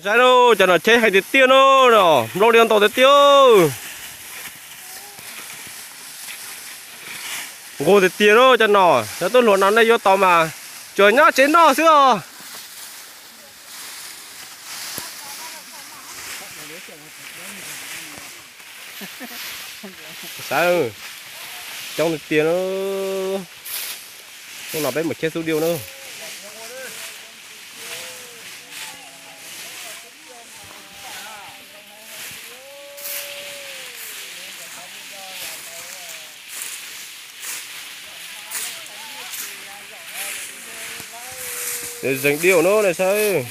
Saib lauj, cov nom tsheb heev tiag tiag no, nplooj li ntau tiag tiag. Nquag tiag tiag lauj cov nom, cov tub hluas no nej yuav tau mas tsuas nyob tsev noj xwb os. Saib, coob tiag tiag na. Hnub no peb mus cheb xub diu na. Zeeg diu no ne saib.